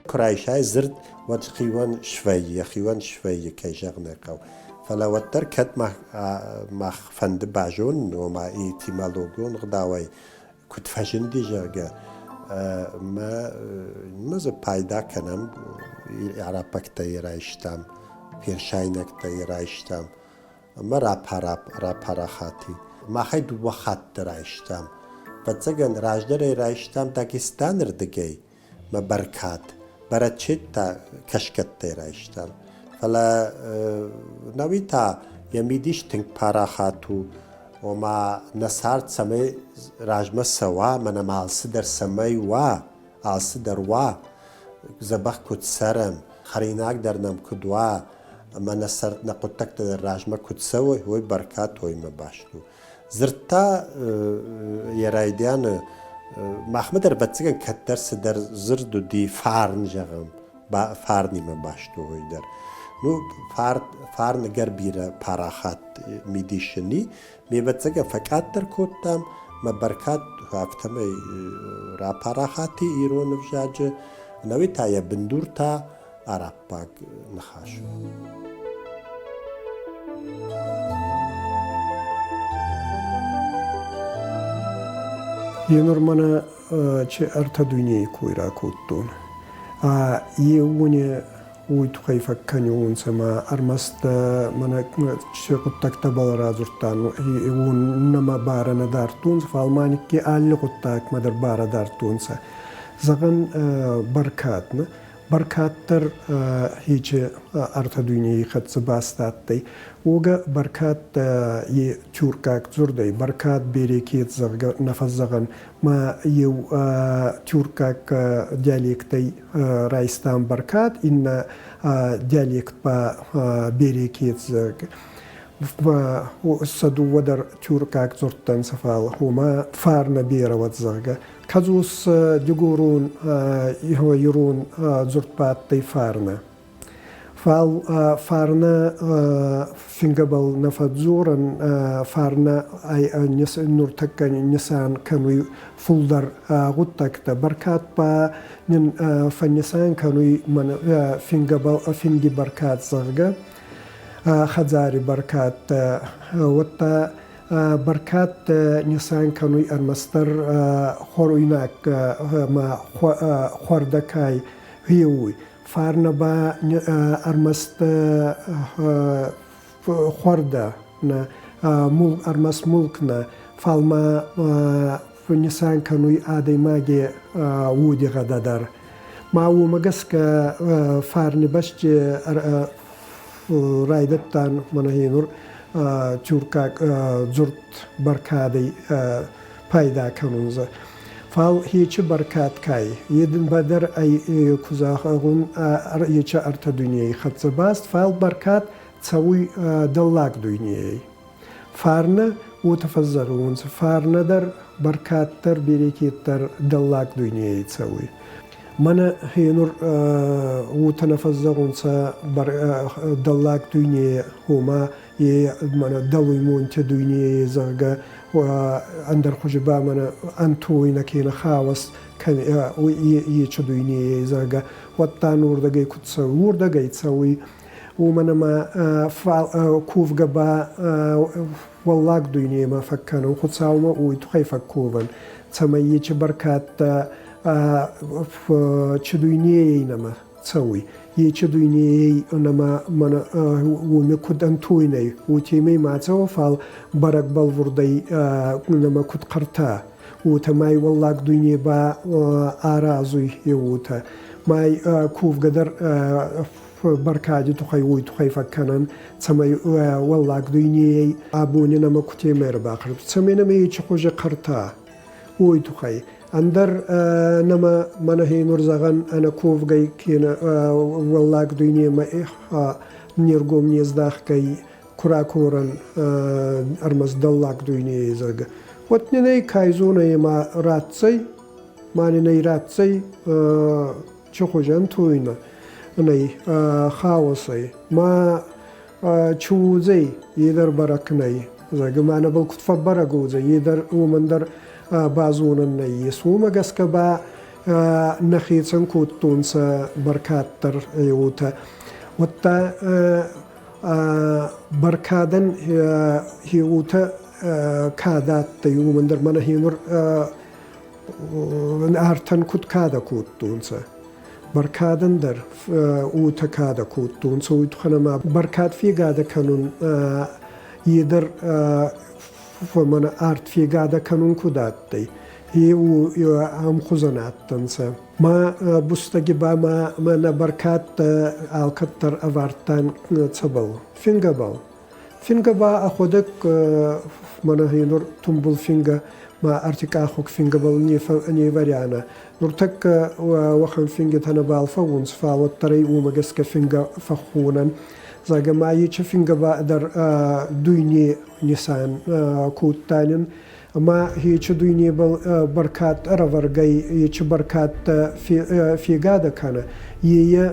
Куы райсай дзырд, уӕд хиуӕн свӕййы, йӕхиуӕн свӕййы, кӕй зӕгъын ӕй хъӕуы. Фӕлӕ уӕддӕр кӕд мах фӕнды базонын, ома этимологон гъдауӕй куыд фӕзынди, зӕгъгӕ, мӕ мӕ дзы пайда кӕнӕм, араббӕгтӕй райстам, персайнӕгтӕй райстам ӕмӕ рапарахат и. Махӕй дыууӕ хатты райстам. Ӕвӕццӕгӕн, раздӕр ӕй райстам Дагестаны рдыгӕй, мӕ бӕркад. Бӕрӕчет та кӕсгӕттӕй райстам. Фӕлӕ науи та йӕ мидис тынг парахат у, ома нӕ цард цӕмӕй размӕ цӕуа, мӕнӕ ма алцыдӕр цӕмӕй уа, алцыдӕр уа, дзӕбӕх куыд цӕрӕм, хӕринаг дӕр нӕм куыд уа, ӕмӕ нӕ цард, нӕ хъуыддӕгтӕ дӕр размӕ куыд цӕуой, уый бӕркад уыимӕ баст у. Дзырд та йӕ райдианы махмӕ дӕр ӕвӕццӕгӕн кӕддӕр цыдӕр дзырд уыди фарн зӕгъӕм, фарнимӕ баст у уый дӕр. Ну, фарн ӕгӕр бирӕ парахат мидисы ни. Ме вӕццӕгӕн фӕкъаддӕр кодтам, мӕ бӕркад афтӕмӕй рапарахат и ирон ӕвзаджы, ӕнӕуи та йӕ бындур та араббаг ныхас у. Енур мӕнӕ чи ӕртӕ дуйней кой ракодтон. А еуоне уой туххӕй фӕккӕниуонцӕ ма ӕрмӕст мӕнӕ ци гъуддӕгтӕбӕл радзурдтан, уон нӕмӕ барӕ нӕ дардтонцӕ, фал ма никки алли гъуддагмӕ дӕр барӕ дардтонцӕ. Зӕгъӕн, бӕркад, нӕ? Бӕркад дӕр ечи ӕртӕ дуйней хӕццӕ баст адтӕй. Уогӕ бӕркад е тюркаг дзурдӕй, бӕркад берекет, зӕгъгӕ, нӕ фӕззӕгъӕн, ма еу тюркаг диалектӕй райстам бӕркад, иннӕ диалект ба берекет, зӕгъгӕ. Сӕ дууӕ дӕр тюркаг дзурдтӕнцӕ, фал уомӕ фарнӕ берӕ уӕд, зӕгъгӕ. Кӕдзос дигорон ирон дзурдта адтӕй фарнӕ. Фал фарнӕ фингӕбӕл нӕ фӕдздзорӕн, фарнӕ ӕй нуртӕккӕ нисан кӕнуй фулдӕр гъуддӕгтӕ. Бӕркад ба нин фӕннисан кӕнуй фингӕбӕл финги бӕркад, зӕгъгӕ, хӕдзари бӕркад, уӕдта Бӕркад нисан кӕнуй ӕрмӕстдӕр хуӕруйнаг ӕма хуӕрдӕ ка уй. Фарнӕ ба ӕрмӕст хуӕрдӕ нӕ, ӕрмӕст мулк нӕ, фал ма нисан кӕнуй адӕймаги уодигъӕдӕ дӕр. Ма уомӕ гӕсгӕ фарни бӕсти райдӕдтан мӕнӕ нур тюркаг дзурд бӕркадӕй пайда кӕнунцӕ. Фал ечи бӕркад кай, е дин бадӕр ӕй ку зӕгъун ечи ӕртӕ дуйней хӕццӕ баст, фал бӕркад цӕуй дӕллаг дуйнейӕй. Фарнӕ уотӕ фӕззӕгъунцӕ, фарнӕ дӕр, бӕркад дӕр, берекет дӕр дӕллаг дуйнейӕй цӕуй. Мӕнӕ гъенур уотӕ нӕ фӕззӕгъунцӕ дӕллаг дуйнейӕ, гъома е мӕнӕ дӕлуймонтӕ дуйнейӕ, зӕгъгӕ, ӕндӕр хузи ба мӕнӕ ӕнтойнӕ кенӕ хаос ечи дуйнейӕй, зӕгъгӕ, уӕдта нурдӕгӕй куд цӕуй, уордӕгӕй цӕуй. Уомӕн ӕма ковгӕ ба уӕллаг дуйнемӕ фӕккӕнун, Хуцаумӕ уой туххӕй фӕкковӕн, цӕмӕй ечи бӕркӕдтӕ чи дуйнейӕй нӕмӕ цӕуй, ечи дуйнейӕй нӕмӕ мӕнӕ уоми куд ӕнтойнӕй, уотемӕй ма цӕуа, фал бӕрӕг бӕлвурдӕй нӕмӕ куд хъӕрта, уотӕ май уӕллаг дуйне ба аразуй е уотӕ. Май ковгӕ дӕр бӕркади туххӕй уой туххӕй фӕккӕнӕн, цӕмӕй уӕллаг дуйнейӕй абони нӕмӕ кутемӕй ӕрбахъӕрт, цӕмӕй нӕмӕ ечи хузи хъӕрта, уой туххӕй. Ӕндӕр нӕмӕ мӕнӕ хенур зӕгъӕн ӕнӕ ковгӕй кенӕ уӕллаг дуйнемӕ не ргом не здахгӕй ку ракорӕн ӕрмӕст дӕллаг дуйнейӕй, зӕгъгӕ, уӕд нин ӕй кайзонӕй ӕма ратдзӕй, ма нин ӕй ратдзӕй чи хузӕн туйна, нӕй хаосӕй. Ма чи уодзӕй, е дӕр бӕрӕг нӕй. Зӕгъгӕ, мӕнӕбӕл куд фӕббӕрӕг уодзӕй, е дӕр уомӕн дӕр базонӕн нӕййес. Уомӕ гӕсгӕ ба нӕ хецӕн кодтонцӕ бӕркад дӕр уотӕ. Уӕдта бӕркадӕн уотӕ кадӕ адтӕй, уомӕн дӕр мӕнӕ хенур артӕн куд кадӕ кодтонцӕ. Бӕркадӕн дӕр уотӕ кадӕ кодтонцӕ, уой туххӕн ӕма бӕркад фегадӕ кӕнун е дӕр мӕнӕ арт фегадӕ кӕнун куд адтӕй, е ӕмхузӕн адтӕнцӕ. Ма бустӕги ба ма мӕнӕ бӕркадтӕ алкӕддӕр ӕвардтан цӕбӕл? Фингӕбӕл. Фингӕ ба ӕхуӕдӕг мӕнӕ нур тумбул фингӕ ма ӕртикъахуг фингӕбӕл не вӕрианӕ. Нуртӕккӕ уӕхӕн фингитӕ нӕбал фӕуунц, фал уӕддӕр ӕй уомӕ гӕсгӕ фингӕ фӕххонӕн. Зӕгъгӕ ма ечи фингӕ ба дӕр дуйне нисан кодтайнӕн. Ӕма ечи дуйнебӕл бӕркад ӕрӕвӕргӕй, ечи бӕркадтӕ фегадӕ кӕнӕ, ее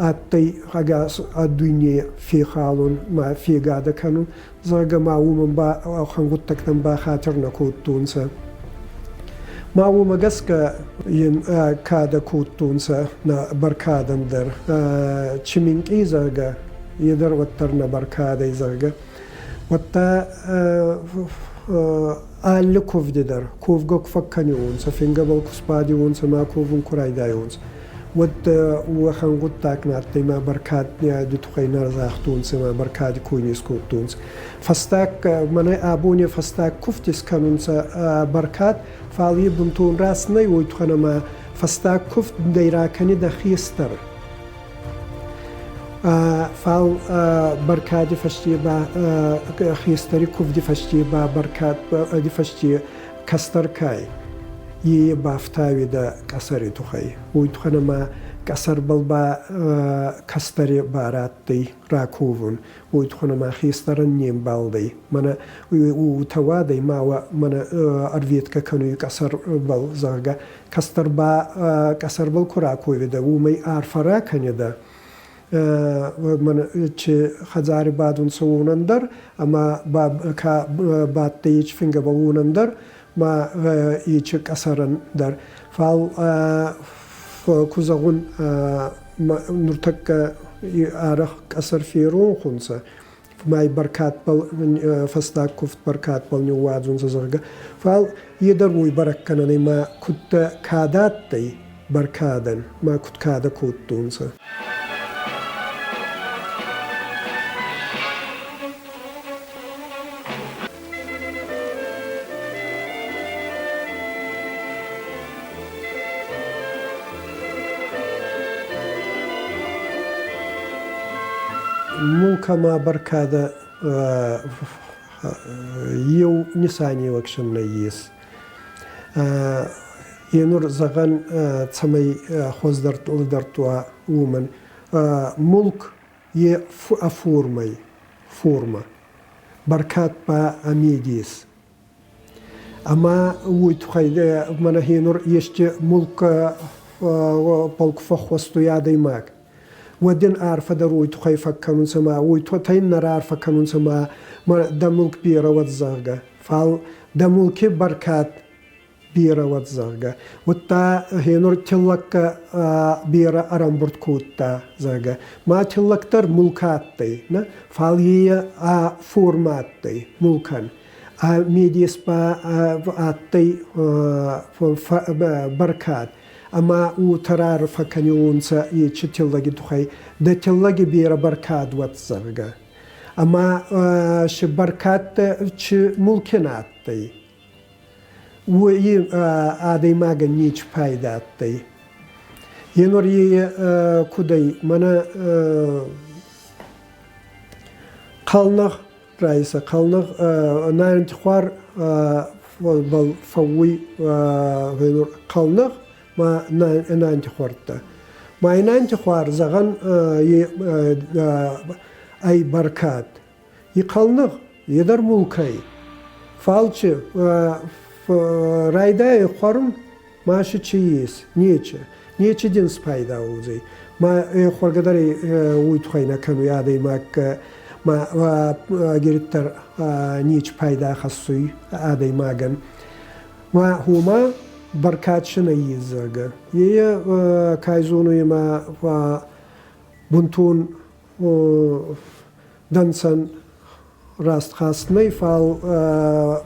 адтӕй ӕгас дуйне фехалун ма фегадӕ кӕнун, зӕгъгӕ ма уомӕн ба уӕхӕн гъуддӕгтӕн ба хатир нӕ кодтонцӕ. Ма уомӕ гӕсгӕ ин кадӕ кодтонцӕ нӕ бӕркадӕн дӕр. Чи минкъий, зӕгъгӕ, е дӕр уӕддӕр нӕ бӕркадӕй, зӕгъгӕ. Уӕдта алли кувди дӕр ковгӕ ку фӕккӕниуонцӕ, фингӕбӕл ку сбадиуонцӕ ма ковун ку райдайуонцӕ, уӕд уӕхӕн гъуддаг на адтӕй ма бӕркад туххӕй нӕ загътонцӕ ма бӕркади кой не скодтонцӕ. Фӕстаг мӕнӕ абони фӕстаг кувд искӕнунцӕ бӕркад, фал е бунтон раст нӕй, уой туххӕн ӕма фӕстаг кувд дӕ ракӕнидӕ хестӕр. Фал бӕркади фӕсте ба хестӕри кувди фӕсте ба бӕркади фӕсте кӕстӕр кай е бафтауидӕ къӕсӕри туххӕй. Уой туххӕн ӕма къӕсӕрбӕл ба кӕстӕри барӕ адтӕй раковун. Уой туххӕн ӕма хестӕрӕн не мбалдӕй. Мӕнӕ утӕуадӕй ма мӕнӕ ӕрветгӕ кӕнуй къӕсӕрбӕл, зӕгъгӕ. Кӕстӕр ба къӕсӕрбӕл ку раковидӕ, уомӕй арфӕ ракӕнидӕ. Мӕнӕ чи хӕдзари бадунцӕ уонӕн дӕр ӕма ка бадтӕй ечи фингӕбӕл уонӕн дӕр ма ечи къӕсӕрӕн дӕр. Фал ку зӕгъун, нуртӕккӕ арӕх къӕсӕр феронх унцӕ, май бӕркадбӕл фӕстаг кувд бӕркадбӕл ниууадзунцӕ, зӕгъгӕ. Фал е дӕр уой бӕрӕггӕнӕнӕй ма кудтӕ кадӕ адтӕй бӕркадӕн, ма куд кадӕ кодтонцӕ. Мулк ӕма бӕркадӕ еу нисанеуӕг син нӕййес. Е нур зӕгъӕн, цӕмӕй хуӕздӕр лӕдӕрд уа, уомӕн. Мулк е формӕй, формӕ. Бӕркад ба ӕ медес. Ӕма уой туххӕй мӕнӕ хенур еске мулк полк фӕххуӕстуй адӕймаг. Уӕд ин арфӕ дӕр уой туххӕй фӕккӕнунцӕ ма уой туххӕй ин нӕ раарфӕ кӕнунцӕ ма дӕ мулк берӕ уӕд, зӕгъгӕ. Фал дӕ мулки бӕркад берӕ уӕд, зӕгъгӕ. Удта хенур тиллӕггӕ берӕ ӕрӕмбурд кодта, зӕгъгӕ. Ма тиллӕг дӕр мулк адтӕй, нӕ? Фал е ӕ формӕ адтӕй мулкӕн. Ӕ медес ба адтӕй бӕркад. Ӕма уотӕ фӕккӕниуонцӕ ечи тиллӕги туххӕй, дӕ тиллӕги берӕ бӕркад уӕд, зӕгъгӕ. Ӕма си бӕркадтӕ чи мулки нӕ адтӕй. Уой адӕймагӕн нечи пайда адтӕй. Енур е куд ӕй, мӕнӕ хъалнӕгъ райсӕ, хъалнӕгъ наринтихуар бал фӕууй хъалнӕгъ ма нантихуӕрттӕ. Ма и нантихуар, зӕгъӕн, ӕй бӕркад. И хъалнӕгъ е дӕр мулкӕй. Фал чи райдайа хуӕрун, ма си чи ес? Нечи. Нечи дин спайда уодзӕй. Ма хуӕргӕ дӕр уой туххӕй нӕ кӕнуй адӕймаг ма ӕгириддӕр нечи пайда хӕссуй адӕймагӕн. Ма гьома Бӕркадджынӕй зӕгъгӕ. Е кай зонуй ӕма бунтон дӕнцӕн раст хаст нӕй, фал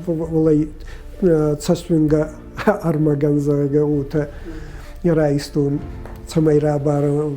уолӕй цӕстуингӕ ӕрмӕгӕн, зӕгъгӕ, уотӕ райстон, цӕмӕй рабарӕн.